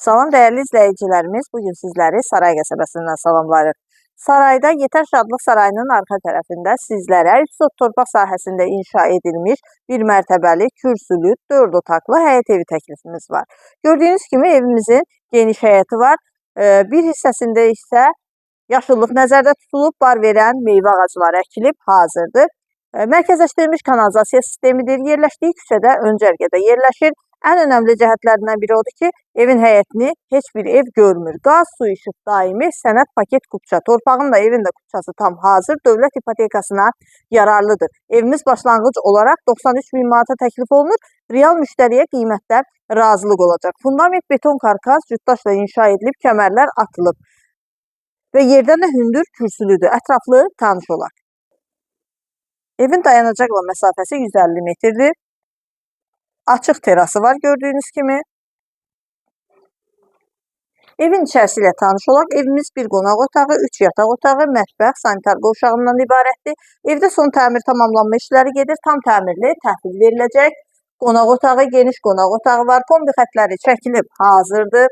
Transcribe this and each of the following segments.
Salam dəyərli izləyicilərimiz, bu gün sizləri Saray qəsəbəsindən salamlayırıq. Sarayda Yetər Şadlıq Sarayının arxa tərəfində sizlərə 3 sot torpaq sahəsində inşa edilmiş bir mərtəbəli, kürsülü, 4 otaqlı həyət evi təklifimiz var. Gördüyünüz kimi evimizin geniş həyəti var. Bir hissəsində isə yaşıllıq nəzərdə tutulub, bar verən meyvə ağacları əkilib, hazırdır. Mərkəzləşdirilmiş kanalizasiya sistemidir. Yerləşdiyi küçədə öncərgədə yerləşir. Ən önəmli cəhətlərindən biri odur ki, evin həyətini heç bir ev görmür. Qaz, su, işıq daimi, sənəd, paket, kupça. Torpağın da evin də kupçası tam hazır, dövlət ipotekasına yararlıdır. Evimiz başlanğıc olaraq 93 min manata təklif olunur. Real müştəriyə qiymətdə razılıq olacaq. Fundament beton karkas cütdaşla inşa edilib, kəmərlər atılıb və yerdən də hündür kürsülüdür. Ətraflı tanış olaq. Evin dayanacaqla məsafəsi 150 metrdir. Açıq terası var gördüyünüz kimi. Evin içərisi ilə tanış olaq. Evimiz bir qonaq otağı, 3 yataq otağı, mətbəx, sanitar qovşağından ibarətdir. Evdə son təmir tamamlanma işləri gedir. Tam təmirli təhvil veriləcək. Qonaq otağı, geniş qonaq otağı var. Kombi xətləri çəkilib hazırdır.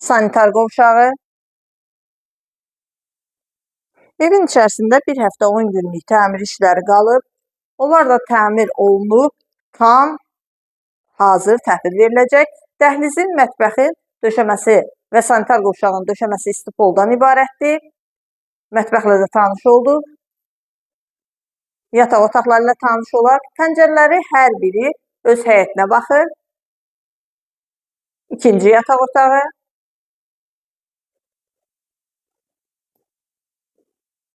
Sanitar qovşağı. Evin içərisində bir həftə 10 günlük təmir işləri qalıb. Onlar da təmir olunub, tam hazır təhvil veriləcək. Dəhlizin, mətbəxin döşəməsi və sanitar qovşağının döşəməsi istipoldan ibarətdir. Mətbəxlə də tanış olduq. Yataq otaqları ilə tanış olaq. Pəncərələri hər biri öz həyətinə baxır. İkinci yataq otağı.